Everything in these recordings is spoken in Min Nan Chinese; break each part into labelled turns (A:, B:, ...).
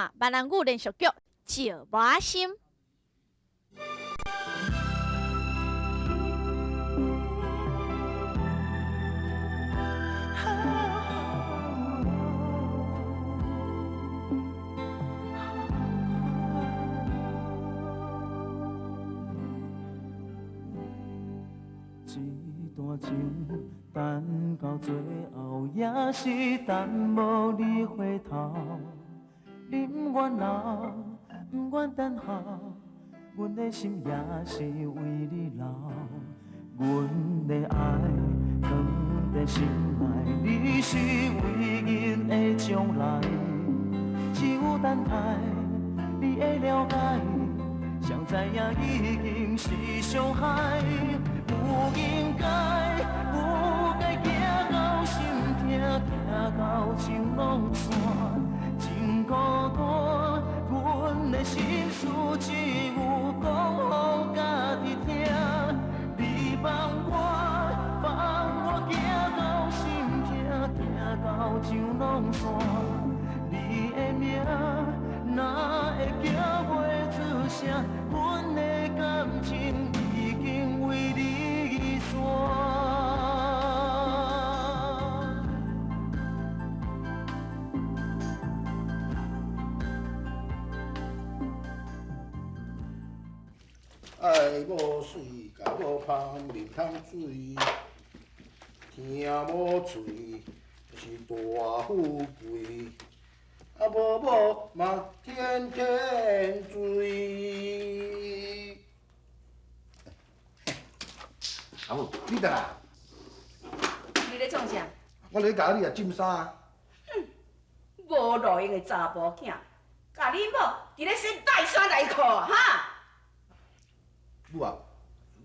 A: 看闽南語連續劇《石磨仔心》。
B: 這段情等到最後，也是等無你回頭。你毋願留，毋願等候，阮的心也是為你留。阮的愛藏在心內，你是唯一的將來。只有等待你的了解，誰知影已經是傷害。不應該，不該行到心痛，疼到情攏散，真孤單。阮的心事只有講予家己聽。你放我，放我行到心痛，疼到情攏散。你的名哪會叫袂出聲？阮的感情已經為你散。
C: 愛某媠，共某芳面香水，聽某喙是大富貴，啊無某嘛天天醉。阿母，你倒來？
D: 你咧創啥？
C: 我咧共你啊浸衫啊。
D: 哼，無路用的查埔囝，共你某佇咧洗內衫內褲啊！哈？
C: 母啊，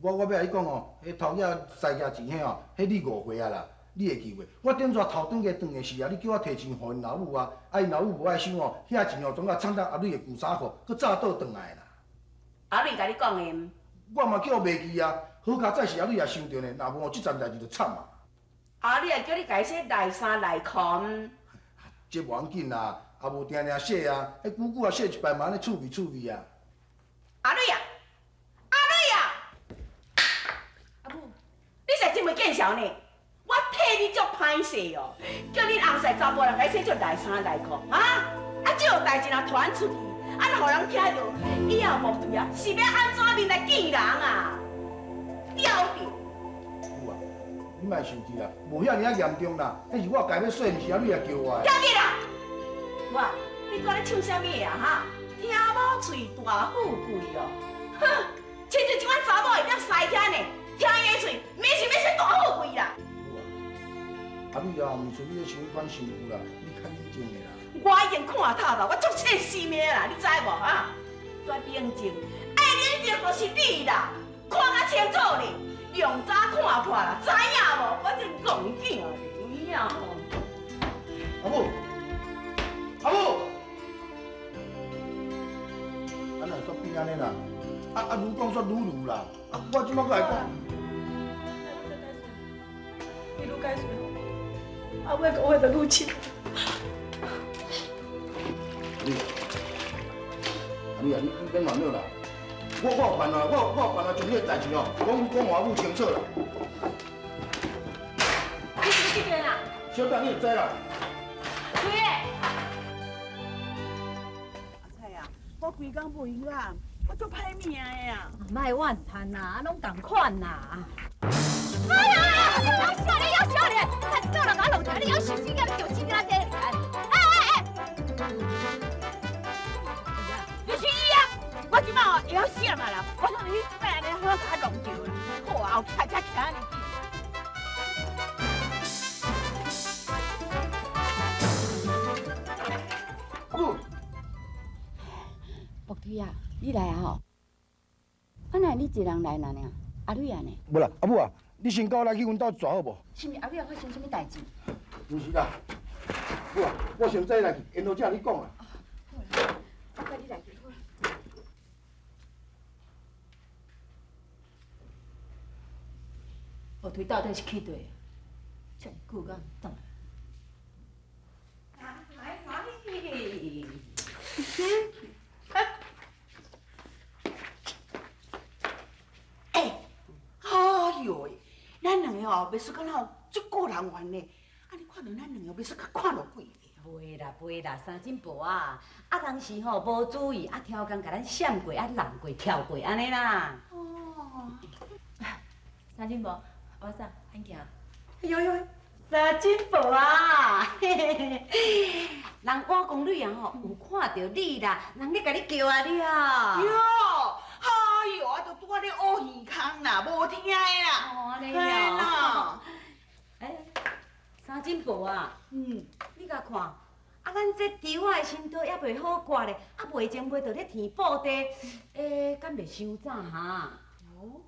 C: 我欲共你講哦，彼頭仔使價錢彼哦，彼你誤會啊啦，你會記袂？我頂逝頭轉過轉的時啊，你叫我提錢予𪜶老母啊，啊𪜶老母無愛收哦，遐錢哦，總共藏佇阿蕊的舊衫褲，閣早倒轉來啦。
D: 阿蕊共你講的毋？
C: 我嘛叫袂記啊，好佳哉是阿蕊也想著呢，若無哦，這層代誌就慘啊。
D: 阿蕊也叫你共伊洗內衫內褲毋？
C: 這無要緊啦，也無定定洗啊，彼久久啊洗一擺嘛按呢趣味趣味啊。
D: 阿蕊啊！阿蕊啊！阿母，你實真袂見笑呢！我替你足歹勢哦，叫恁翁婿查埔人共伊洗做內衫內褲，哈！啊，這種代誌若傳出去，啊，若予人聽著，以後木槌啊是欲按怎面來見人啊？刁著！
C: 母啊，你莫生氣啦，無遐爾仔嚴重啦，彼是我家欲洗，毋是阿蕊來叫我的。
D: 刁緊啦！我，你閣咧唱啥物啊？哈？聽某喙大富貴哦，哼！親像這款查某會當使遐呢，聽伊的喙，免是欲說大富貴啦。
C: 母啊，阿蕊啊，毋是你咧想彼款心思啦，你較冷靜的啦。
D: 我已經看透啦，我足清心的啦，你知無啊？愛冷靜，愛冷靜就是你啦，看較清楚咧，兩早看破啦，知影無？我這戇囝咧，有影吼。
C: 阿母，阿母，啊哪會煞變按呢啦？啊啊，愈講煞愈愈啦！啊，我這擺閣來講。
E: 你愈解釋吼，啊，我講話就愈深。
C: 你，阿你啊，你你免煩惱啦。我有辦法，我有辦法將這個代誌哦，講講予阿母清楚啦。
D: 你是欲去佗啦？
C: 小等你就知啦。
D: 開的。
E: 阿菜啊，我規工無閒啊，我足歹命的啊。
F: 莫怨嘆啦，攏仝款啦。
A: 哎呀！你要笑你要笑你，看到人共我弄出來，你要小心啊！你小心啊！這哎哎哎！
D: 就是伊啊！我這擺哦會曉閃啊啦，我說你這擺按呢好共我弄著啦，好啊，後徛才徛按呢緊。
C: 阿母，
G: 木槌啊，你來啊吼！啊，哪會你一個人來爾爾？阿蕊啊呢？
C: 無啦，阿母啊，你先佮我來去阮兜跩好無？
G: 是毋是阿蕊啊發生啥物代誌？
C: 毋是啦，母啊，我先早來去，緣後才共你講啦。
G: 好啦，我佮你來去好啦。
F: 木槌到底是去佗？遮爾久敢毋轉來？
D: 來來。
E: 吼，袂输敢若足顾人缘呢。啊，你看著咱兩个，袂输較看落鬼。
G: 袂啦袂啦，三珍婆啊，啊當時吼無注意，啊超工共咱閃過，啊弄過跳過按呢啦。
E: 哦，
A: 三珍婆，我送，按行。
G: 哎呦呦，三珍婆啊，嘿嘿嘿，人碗公女啊吼有看著你啦，人咧共你叫啊了。
E: 喲，哎喲，啊，都拄仔咧挖耳空啦，無聽的啦。
G: 哦，按呢
E: 嘿啦。
G: 哎，三珍婆啊，你共看，啊，咱這豬仔的身體猶袂好掛咧，啊，袂前袂就咧添布袋，欸，敢袂傷早哈？哦，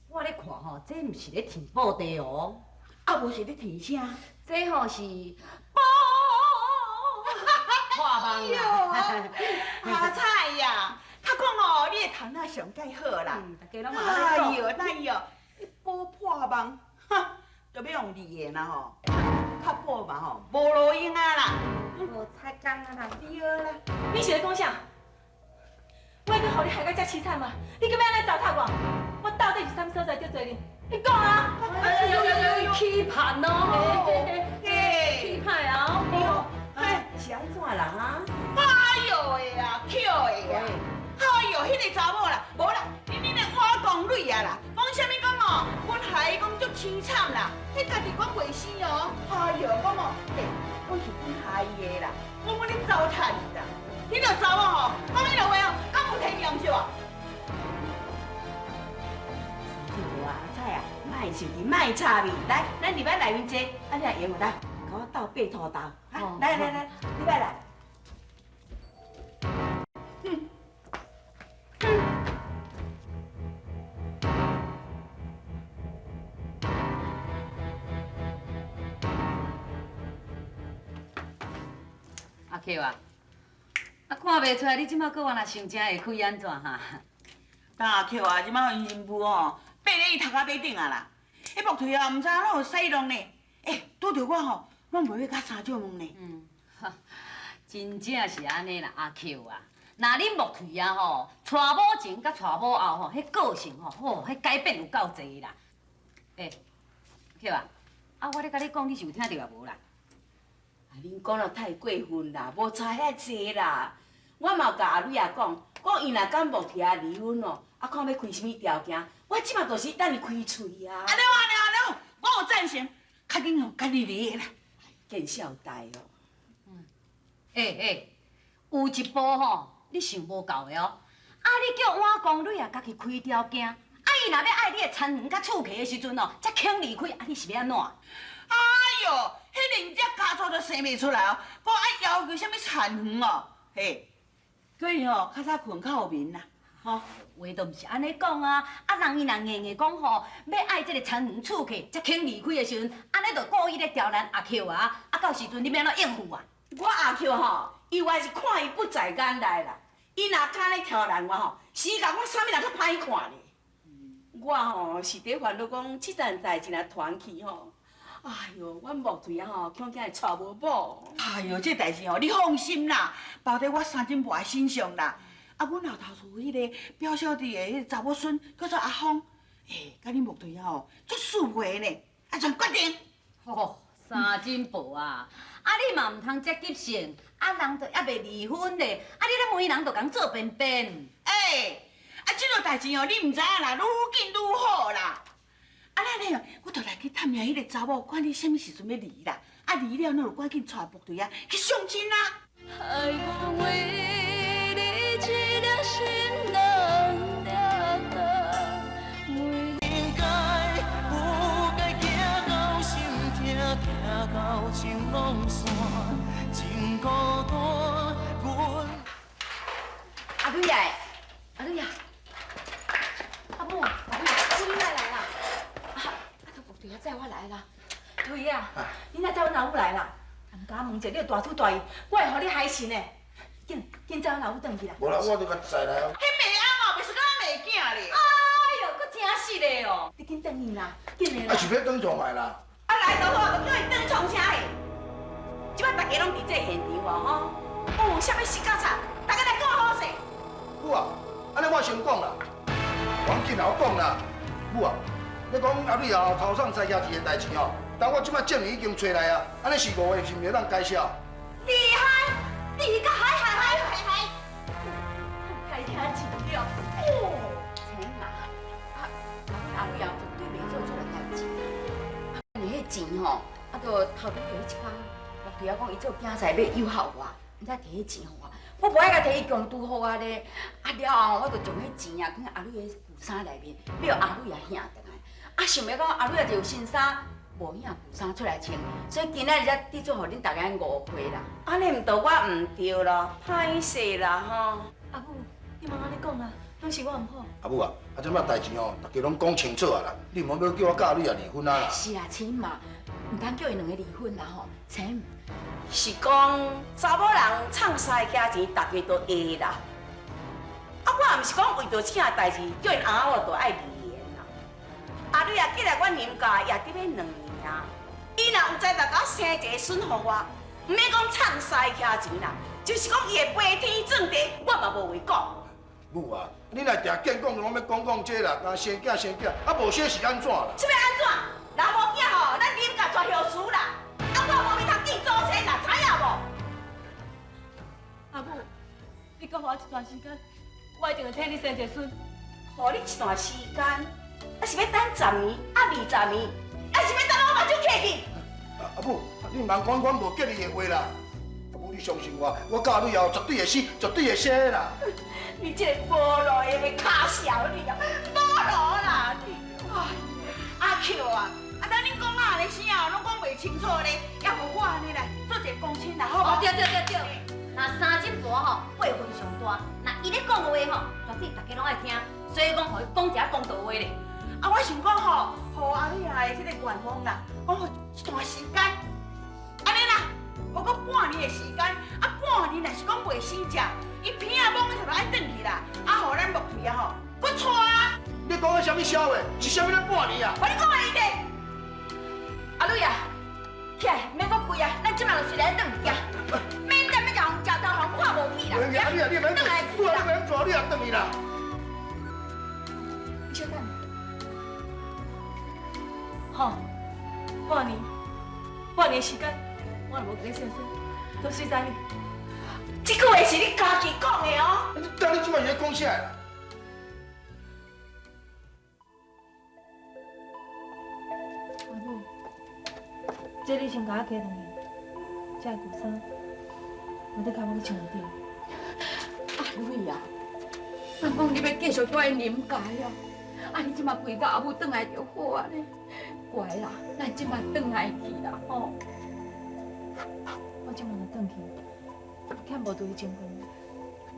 G: 我咧看吼，這毋是咧添布袋哦，
E: 啊，無是咧添啥？
G: 這吼是布破夢啦。
E: 阿彩呀，較講哦，你的頭腦上蓋好啦。
G: 大家攏嘛按呢講。
E: 哎喲，那伊哦，你補破夢，哈，就欲用字的啦吼。較補嘛吼，無路用啊啦。
G: 無彩工啊啦。
E: 對啦。
A: 你是咧講啥？我已經予你害到遮淒慘啊！你閣欲按呢糟蹋我？我到底是啥物所在得罪你？你講啊！
G: 哎呦呦呦，氣盤哦！
E: 嘿，
G: 氣歹啊！
E: 嘿，
D: 是按怎啦哈？
E: 哎喲喂啊，巧的啊！哎喲，彼个查某啦，無啦，恁咧挖公蕊啊啦，講啥物講哦？阮害伊講足淒慘啦，彼家己講袂生哦。哎喲，講哦，嘿，阮是阮害伊的啦，講阮咧糟蹋伊啦。彼个查某吼，講彼个話哦，敢有體面是無？
D: 三珍婆啊，阿彩啊，莫生氣，莫插伊。來，咱入來內面坐，啊，你若閒無來，共我鬥白兔豆。啊，來來來，入來來。
G: 阿 Q 啊，啊看袂出來你這擺閣原來想誠會開按怎哈？
E: 阿 Q 啊，這擺伊新婦吼，爬咧伊頭殼尾頂啊啦，彼木槌啊，毋知影攏有使弄呢。欸，拄著我吼，攏袂欲共相借問呢。
G: 嗯，哈，真正是按呢啦，阿 Q 啊，若恁木槌啊吼，娶某前佮娶某後吼，彼個性吼，吼，彼改變有夠濟啦。欸，阿 Q 啊，啊我咧共你講，你是有聽著啊無啦？
D: 啊，恁講得太過分啦，無差遐濟啦。我嘛有共阿蕊仔講，講伊若敢木槌仔離婚哦，啊看欲開啥物條件，我這馬就是等伊開喙啊。
E: 按呢按呢按呢，我有贊成，較緊哦，佮你離啦。
D: 見笑呆哦。
G: 欸欸，有一步吼，你想無夠的哦。啊，你叫碗公蕊仔家己開條件，啊，伊若欲愛你的田園佮厝契的時陣哦，才肯離開，啊，你是欲按怎？
E: 哎喲，彼連這家族都生袂出來哦，閣愛要求啥物田園哦？嘿，叫伊吼較早睏較有眠啦，吼。
G: 話都毋是按呢講啊，啊人伊若硬硬講吼，欲愛這个田園厝契，才肯離開的時陣，按呢就故意咧刁難阿 Q 啊，啊到時陣你欲按怎應付啊？
D: 我阿 Q 吼，伊原是看伊不在眼內啦，伊若敢咧刁難我吼，是共我啥物人較歹看咧。我吼是佇煩惱講，這件代誌若傳去吼，哎喲，阮木槌仔吼，恐驚會娶無某。
E: 哎喲，這代誌吼，你放心啦，包佇我三珍婆的身上啦。啊，阮後頭厝彼个表小弟的彼个查某孫叫做阿芳，欸，佮恁木槌仔吼足相配的呢，啊，全決定。
G: 吼，三珍婆啊，啊你嘛毋通遮急性，啊人都猶未離婚咧，啊你咧問人就共做便便。
E: 欸，啊這個代誌哦，你毋知影啦，愈緊愈好啦。啊，咱呢，我就來去探聽彼個查某，看你啥物時陣欲離啦。啊，離了，咱就趕緊帶木槌仔去相親啦。
H: 愛我為你一粒心難掠動，每
B: 應該不該行到心痛，行到情攏散，真孤單。阮
G: 阿蕊仔，阿蕊仔，
A: 阿母，阿母，你哪來啦？啊，啊，木槌仔載我來啦。槌仔，你哪載阮老母來啦？毋敢問者，你大主大意，我會予你害死呢。緊緊載阮老母轉去啦。
C: 無啦，我就共載來啊。
E: 彼袂翁哦，袂輸敢若袂囝咧。
G: 哎喲，閣誠實的哦。
A: 你緊轉去啦，緊的啦。
C: 啊，是欲轉創來啦。
D: 啊，來就好，就叫伊轉創啥去？這擺大家攏佇這現場哦，吼，有啥物死角仔，大家來講好勢。
C: 母啊，按呢我先講啦，無要緊啦，我講啦。母啊，你讲阿蕊啊，头上栽价钱的代志吼，但我这摆证明已经揣来啊，按呢是误会，是毋是会当解释？
D: 厉害，厉甲海海海海海，
A: 栽价钱了。
G: 哦，钱啊，啊，阿蕊啊，绝对袂做这个代志。啊，你彼钱吼，啊，就头拄着彼一工，木头仔讲伊做囝婿欲诱惑我，毋知提彼钱予我，我无爱共提伊强拄予我咧。啊了后，我就将彼钱啊，囥阿蕊的旧衫内面，欲阿蕊仔兄转来。啊，想欲讲阿蕊仔就有新衫，无影旧衫出来穿，所以今仔日才拄做予恁大家误会啦。
D: 按呢毋著我毋对咯，歹势啦吼。
A: 阿母，你莫按呢讲啦，拢是我毋好。
C: 阿母啊，啊这摆代志吼，大家拢讲清楚啊啦，你毋好欲叫我佮阿蕊仔离婚啊啦。
G: 是啊，亲嘛，毋通叫𪜶两个离婚啦吼，亲。
D: 是讲查某人藏私家钱，大家都会啦。啊，我也毋是讲为著啥代志，叫𪜶翁仔某就爱离缘啦。阿蕊啊，过来阮林家也得欲两年啊，伊若有才调共生一个孙予我，毋免讲藏私家钱啦，就是讲伊会飞天遁地，我嘛无话讲。
C: 母啊，你若定见讲，拢欲讲讲这啦，敢生囝生囝，啊无生是按怎啦？
D: 啥物按怎？人无囝吼，咱林家绝后嗣啦。啊，我无面头见祖先啦，知影无？
A: 阿母，你阁予我一段时间，我一定会替你生一个孙。
D: 予你一段时间，啊是欲等十年，啊二十年，啊是欲等到我目睭闭去？
C: 阿母，你毋通讲阮无结你的话啦。阿母，你相信我，我佮阿蕊后绝对会死，绝对会生的啦。
D: 你这个无路用的跤潲你啊，无路啦你！哎，阿扣啊，啊等恁讲啊按呢声哦，拢讲袂清楚咧，犹无我按呢来做一个公亲啦，好无？
F: 对对对对，若三金婆吼辈分上大，若伊咧讲话吼，绝对大家拢爱听，所以讲，予伊讲一下公道话咧。
E: 啊，我想讲吼，予阿蕊仔的这个愿望啦，讲予一段时间，按呢啦，予阁半年的时间，啊半年若是讲袂生食，伊鼻仔摸就爱转去啦，啊，予咱木槌仔吼，阁娶啊！
C: 你讲的啥物痟话？是啥物咧半年啊？
D: 我你讲啊，伊咧。阿蕊啊，起来，免阁跪啊，咱这马就随来转去，免等欲共食头予看无去啦。
C: 阿蕊啊，你免转，你免转，你也转去啦。
A: 你小等。吼，半年，半年时间，我若无共你生孙，都随在你。
D: 这句话是你家己讲的哦。
C: 你这摆是咧讲啥啦？
A: 阿母，这你先共我提转去，这旧衫，我得较我去穿就对。
G: 阿蕊啊，人讲你欲继续住佇林家啊，啊你这马规甲阿母转来就好啊咧，乖啦，咱这马转来去啦吼。
A: 我这马若转去，欠无对伊情分，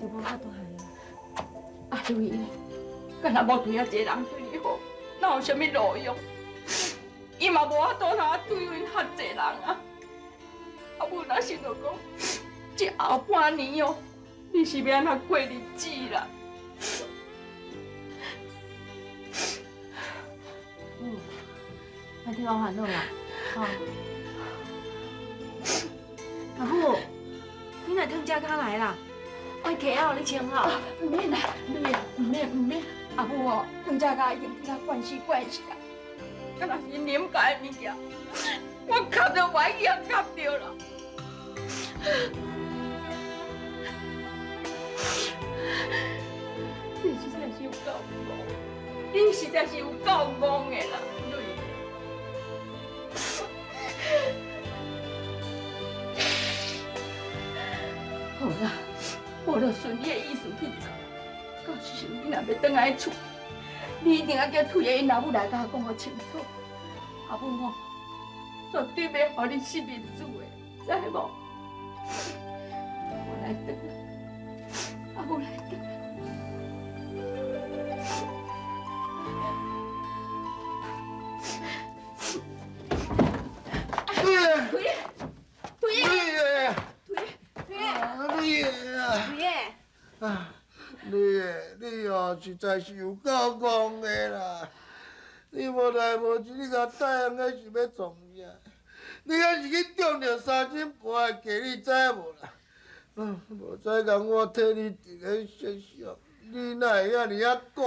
A: 就无法度害伊。
G: 阿蕊，敢若无对仔一个人对你好，哪有啥物路用？伊嘛无法度通对阮较济人啊。阿母若想著讲，这后半年哦，你是欲按怎过日子啦？
A: 母，莫替我烦恼啦，吼。阿母，你若褪遮跤来啦，我鞋仔予你穿吼。
G: 毋免啦，毋免，毋免，毋免。阿母哦，褪遮跤已经替我惯势惯势啊，敢若是林家的物件，我崁都袂去崁著啦。你实在是有够戆，你实在是有够戆的啦，蕊。好啦，我就顺你的意思去做。到时你若欲转来厝，你一定爱叫推的𪜶老母来共我讲予清楚。阿母吼，绝对袂予你失面子的，知无？我来转来，阿母来转来。
C: 蕊，
G: 推，推，
C: 蕊，蕊，
A: 蕊，
C: 啊，蕊，你哦实在是有够戆的啦！你无代无志，你共答应，那是欲创啥？你敢是去中著三更半的计，你知无啦？无彩共我替你伫咧设想，你
I: 你哪会遐爾仔故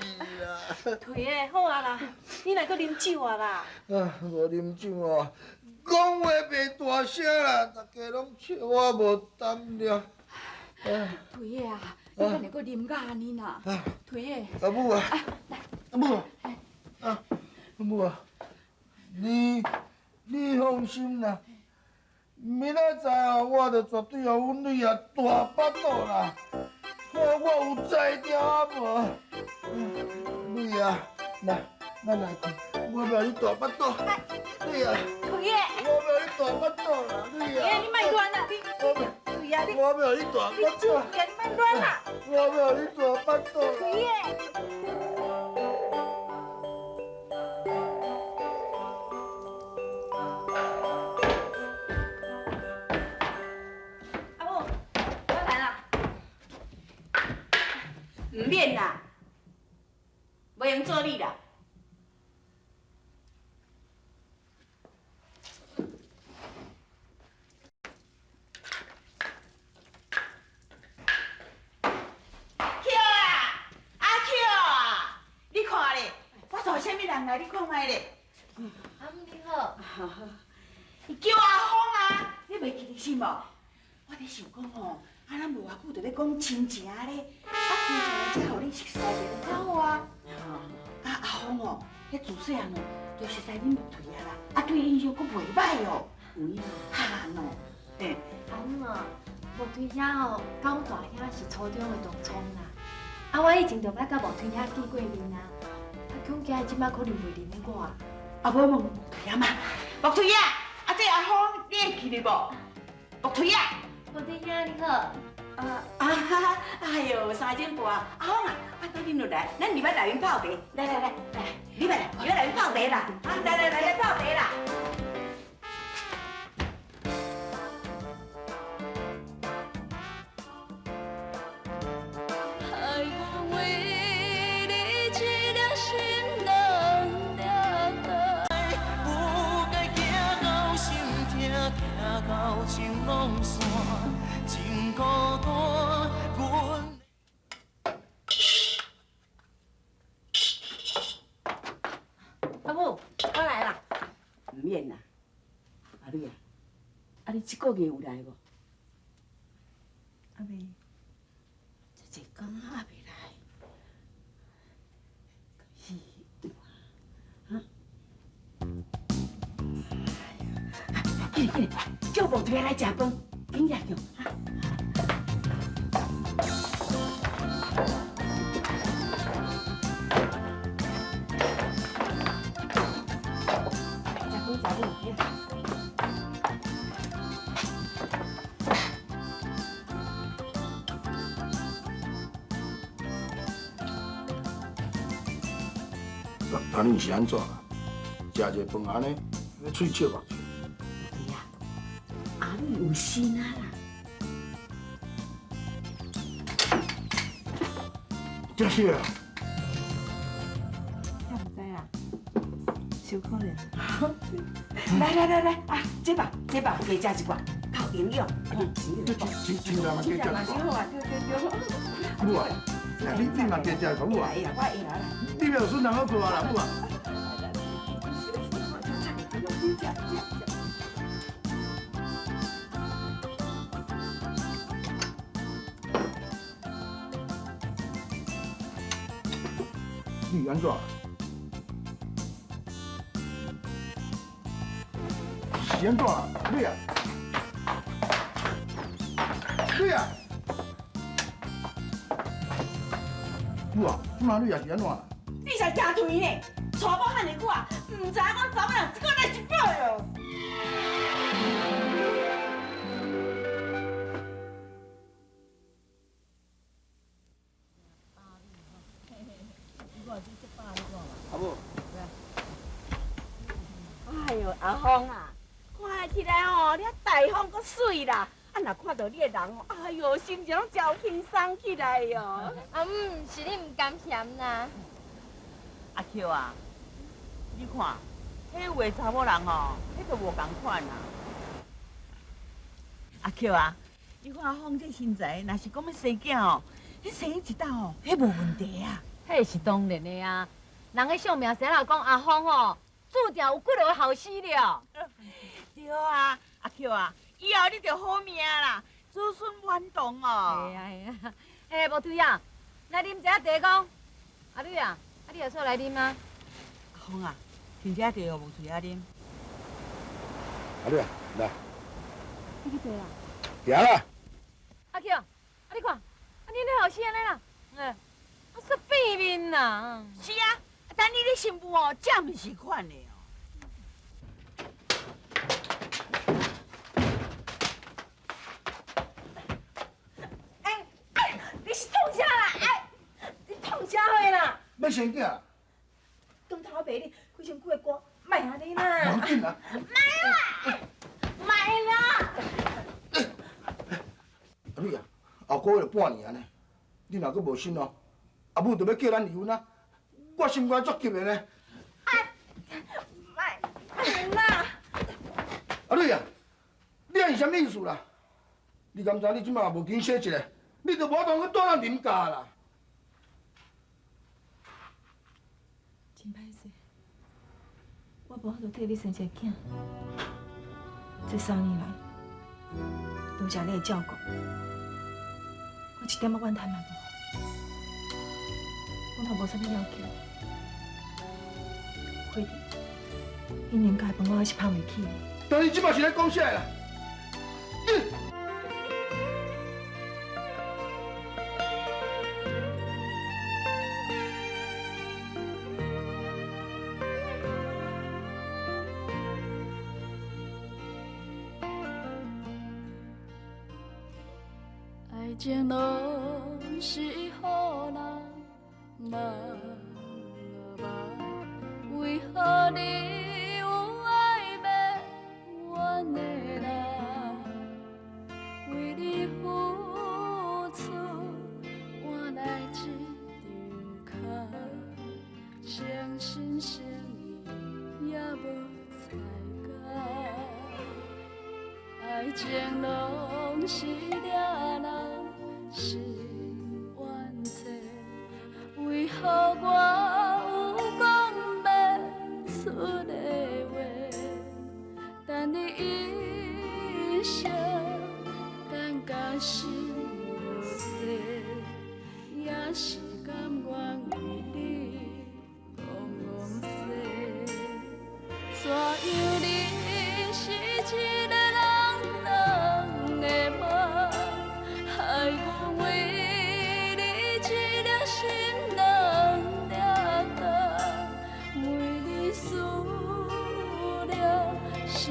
I: 意啦？
A: 退的好啊啦，你來閣啉酒啊啦？
I: 啊，無啉酒哦，講話袂大聲啦，大家攏笑我無膽量。
A: 退的啊，你敢會閣啉到按呢啦？退的。
I: 阿母啊，阿母啊，啊，阿母啊，你放心啦，明仔載哦，我就絕對予阮女啊大腹肚啦，看我有才調啊無？女啊，來，咱來去，我欲予你大腹肚，女啊，我欲予你大腹肚啦，女啊，
A: 你莫亂啦，你，對啊，你，
I: 我欲予你大腹肚，
A: 你莫亂啦，
I: 我欲予你大腹肚啦。
A: 阿母，我來啦。
D: 毋免啦，無閒做你啦。巧啊，阿巧啊，你看咧，我帶啥物人來？你看覓咧？
F: 阿母你好。
E: 叫阿峰啊，你袂記得是無？我佇想講吼，啊，咱無偌久就咧講親情咧，啊，其實來遮予你熟似者較好啊。啊，阿峰哦，彼自細漢哦，就熟似恁木腿啊啦，啊，對伊印象閣袂歹哦，有影哈哦，嘿。
F: 阿母啊，木腿兄哦，佮阮大兄是初中的同窗啦。啊，我以前就捌佮木腿兄見過面啊，啊，恐驚伊這擺可能袂認得我。
E: 啊，無問木腿仔嘛，木腿仔，啊，這阿峰你會記得無？木腿仔。
F: 木腿兄你好。
E: 啊啊！哎呦，三更半，阿峰啊，啊，等恁落來，咱入來內面泡茶，來來來來，入來入來內面泡茶啦，啊，來來來來泡茶啦。
H: 害我為你一粒心難掠開，
B: 不該行到心痛，疼到情攏散，真孤單。阮。
A: 阿母，我來啦。
E: 毋免啦，阿女啊，啊你這個月有來無？
D: 阿未。
E: 這一工還未來，是有啊，哈？起來起來，叫木腿仔來食飯，緊來叫哈。食飯食飯，
C: 那你是按怎啦？食一个飯按呢，喙笑目笑。
E: 对啊，阿女有心啊啦。
C: 这是啊。
D: 也毋知啦，小可怜。
E: 來來來來，啊，這吧這吧，加食一寡，較有營養。
C: 這真真正嘛加食一寡。
D: 好啊，對對對。
C: 母啊，你嘛加食一寡母啊。
E: 會啦，我會啦。
C: 你袂有孫人好過啊啦，母啊。你按怎？是按怎？你啊，你啊，母啊，这马女也是按怎？
E: 你才真忒呢，娶某遐尼久啊，毋知影讲查某人这个来是宝哟。
C: 阿母。
D: 哎呦，阿峰啊，看起來哦，你大方閣媠啦。啊，若看到你的人哦，哎呦，心情攏真輕鬆起來喲。
F: 阿母，是你毋甘嫌啦。
E: 阿巧啊，你看，彼有的查某人吼，彼就無仝款啦。阿巧啊，你看阿峰這身材，若是講欲生囝吼，彼你生伊一道吼，彼无问题啊。
G: 彼是当然的啊，人彼相命先生讲阿芳吼，注定有几落个后生了。
E: 对啊，阿菊啊，以后你就好命啦，子孙满堂哦。
G: 系啊系啊，欸，无对啊，来啉一下茶讲。阿女啊，啊你也出来啉啊？
E: 阿芳啊，添这茶哦，无喙仔啉。
C: 阿女啊，来。
G: 你去坐啦。
C: 行啦。
G: 阿菊，啊你看，啊你咧后生按呢啦，欸，啊煞变面啦。
E: 是啊，等你咧新妇哦，才毋是款的哦。
A: 哎哎，你是创啥啦？哎，你创啥货啦？
C: 欲生囝？
A: 当头白你开身躯的歌，莫按呢啦！
C: 无紧啦。
A: 莫啦，莫啦！
C: 阿女啊，后个月就半年啊呢，你若阁无生哦，阿母就欲叫咱离婚啊！我心肝足急的呢。
A: 莫啦！
C: 阿女啊，你按是啥物意思啦？你敢知你这马无紧生一个，你就无法度去带咱林家啦？
A: 真歹势，我无法度替你生一个囝。这三年来，多谢你的照顾，我一点仔怨叹嘛无。我嘛无啥物要求，慧弟，恁林家的饭我还是放袂起的。
C: 但你这马是咧讲啥啦？你！
H: 爱情拢是予人梦目，为何你有爱欲怨的人？为你付出换来这场空，诚心诚意也无彩工。爱情拢是掠人心冤找，为何我有讲袂出的话？等你一生，等甲心落雪，也是